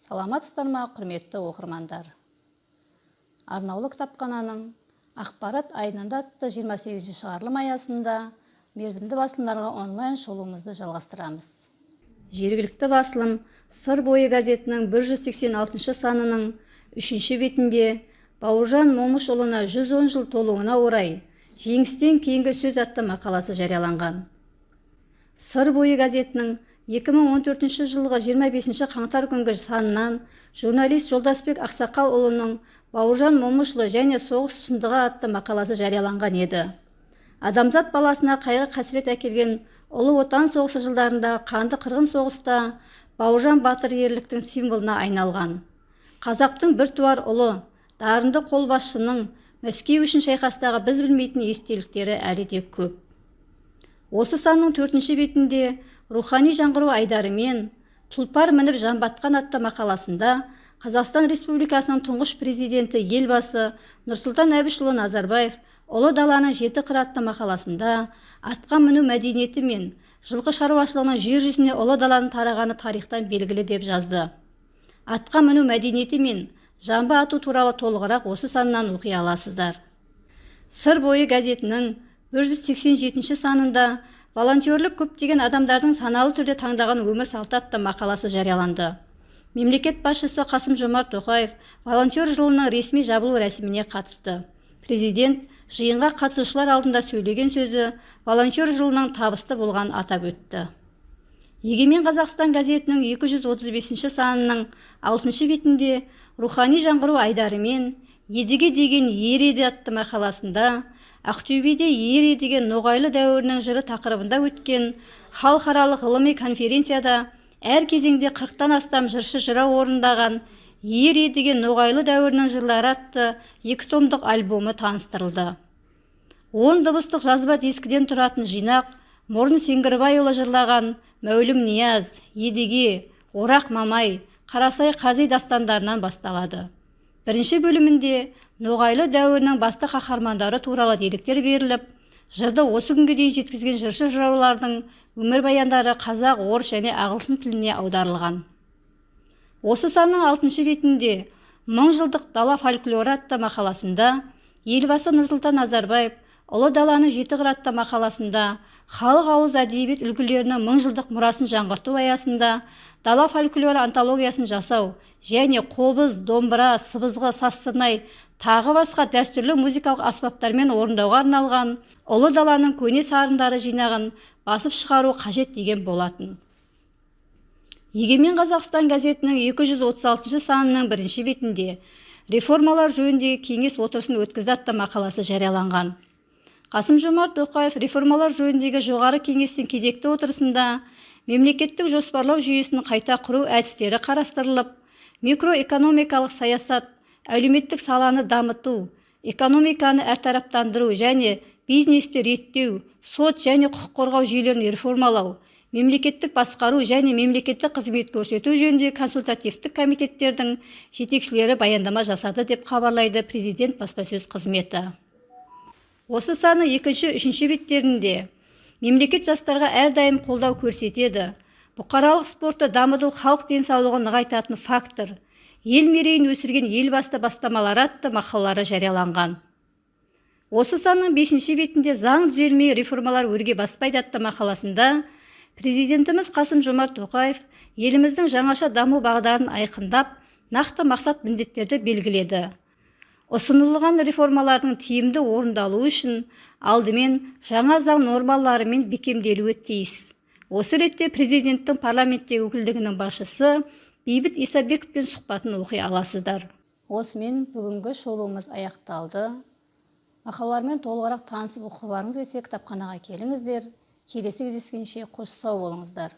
Саламатсыздар ма, құрметті оқырмандар! Арнаулы кітапхананың «Ақпарат айнында» атты 28 шығарылым аясында мерзімді басылымдарға онлайн шолуымызды жалғастырамыз. Жергілікті басылым «Сыр бойы» газетінің 186 санының үшінші бетінде Бауыржан Момышұлына 110 жыл толуына орай «Жеңістен кейінгі сөз» атты мақаласы жарияланған. «Сыр бойы» газетінің 2014 жылғы 25 қаңтар күнгі санынан журналист Жолдасбек Ақсақалұлының «Бауыржан Момышұлы және соғыс шындығы» атты мақаласы жарияланған еді. Адамзат баласына қайғы-қасірет әкелген Ұлы Отан соғысы жылдарындағы қанды қырғын соғыста Бауыржан батыр ерліктің символына айналған. Қазақтың біртуар ұлы, дарынды қолбасшының Мәскеу үшін шайқастағы біз білмейтін естеліктері әлі де көп. Осы санның төртінші бетінде «Рухани жаңғыру айдарымен тұлпар мініп жан батқан» атты мақаласында Қазақстан Республикасының тұңғыш президенті, Елбасы Нұрсұлтан Әбішұлы Назарбаев «Ұлы даланың жеті қыры» атты мақаласында атқа міну мәдениеті мен жылқы шаруашылығының жер жүзіне ұлы даланың тарағаны тарихтан белгілі деп жазды. Атқа міну мәдениеті мен жамбы ату туралы толығырақ осы саннан оқи аласыздар. «Сыр бойы» газетінің 187 санында «Волонтерлік көптеген адамдардың саналы түрде таңдаған өмір салты» атты мақаласы жарияланды. Мемлекет басшысы Қасым-Жомарт Тоқаев волонтер жылының ресми жабылу рәсіміне қатысты. Президент жиынға қатысушылар алдында сөйлеген сөзі волонтер жылының табысты болғанын атап өтті. «Егемен Қазақстан» газетінің 235 санының 6 бетінде «Рухани жаңғыру айдарымен Едіге деген ер еді» атты мақаласында Ақтөбеде «Ер Едіге ноғайлы дәуірінің жыры» тақырыбында өткен халықаралық ғылыми конференцияда әр кезеңде 40-тан астам жыршы жырау орындаған «Ер Едіге ноғайлы дәуірінің жырлары» атты екі томдық альбомы таныстырылды. 10 дыбыстық жазба дискіден тұратын жинақ Мұрын Сеңгірбайұлы жырлаған Мәулім Нияз, Едіге, Орақ Мамай, Қарасай Қази дастандарынан басталады. Бірінші бөлімінде ноғайлы дәуірінің басты қаһармандары туралы деректер беріліп, жырды осы күнге дейін жеткізген жыршы жыраулардың өмірбаяндары қазақ, орыс және ағылшын тіліне аударылған. Осы санның 6 бетінде «Мың жылдық дала фольклоры» атты мақаласында Елбасы Нұрсұлтан Назарбаев «Ұлы даланың жеті қыры» атты мақаласында халық ауыз әдебиет үлгілерінің мың жылдық мұрасын жаңғырту аясында дала фольклоры антологиясын жасау және қобыз, домбыра, сыбызғы, сазсырнай, тағы басқа дәстүрлі музыкалық аспаптармен орындауға арналған «Ұлы даланың көне сарындары» жинағын басып шығару қажет деген болатын. «Егемен Қазақстан» газетінің 236 санының бірінші бетінде «Реформалар жөніндегі кеңес отырысын өткізді» атты мақаласы жарияланған. Қасым-Жомарт Тоқаев реформалар жөніндегі жоғары кеңестің кезекті отырысында мемлекеттік жоспарлау жүйесін қайта құру әдістері қарастырылып, микроэкономикалық саясат, әлеуметтік саланы дамыту, экономиканы әртараптандыру және бизнесті реттеу, сот және құқық қорғау жүйелерін реформалау, мемлекеттік басқару және мемлекеттік қызмет көрсету жөніндегі консультативтік комитеттердің жетекшілері баяндама жасады деп хабарлайды президент баспасөз қызметі. Осы санның екінші, үшінші беттерінде мемлекет жастарға әрдайым қолдау көрсетеді, бұқаралық спортты дамыту халық денсаулығын нығайтатын фактор, ел мерейін өсірген Елбасы бастамалары атты мақалалары жарияланған. Осы санның 5 бетінде «Заң түзелмей реформалар өрге баспайды» атты мақаласында президентіміз Қасым-Жомарт Тоқаев еліміздің жаңаша даму бағдарын айқындап, нақты мақсат міндеттерді белгіледі. Ұсынылған реформалардың тиімді орындалуы үшін алдымен жаңа заң нормаларымен бекемделуі тиіс. Осы ретте президенттің парламенттегі өкілдігінің басшысы Бейбіт Исабековпен сұхбатын оқи аласыздар. Осымен бүгінгі шолуымыз аяқталды. Мақалалармен толығырақ танысып оқығыларыңыз келсе, кітапханаға келіңіздер. Келесі кездескенше қош сау болыңыздар.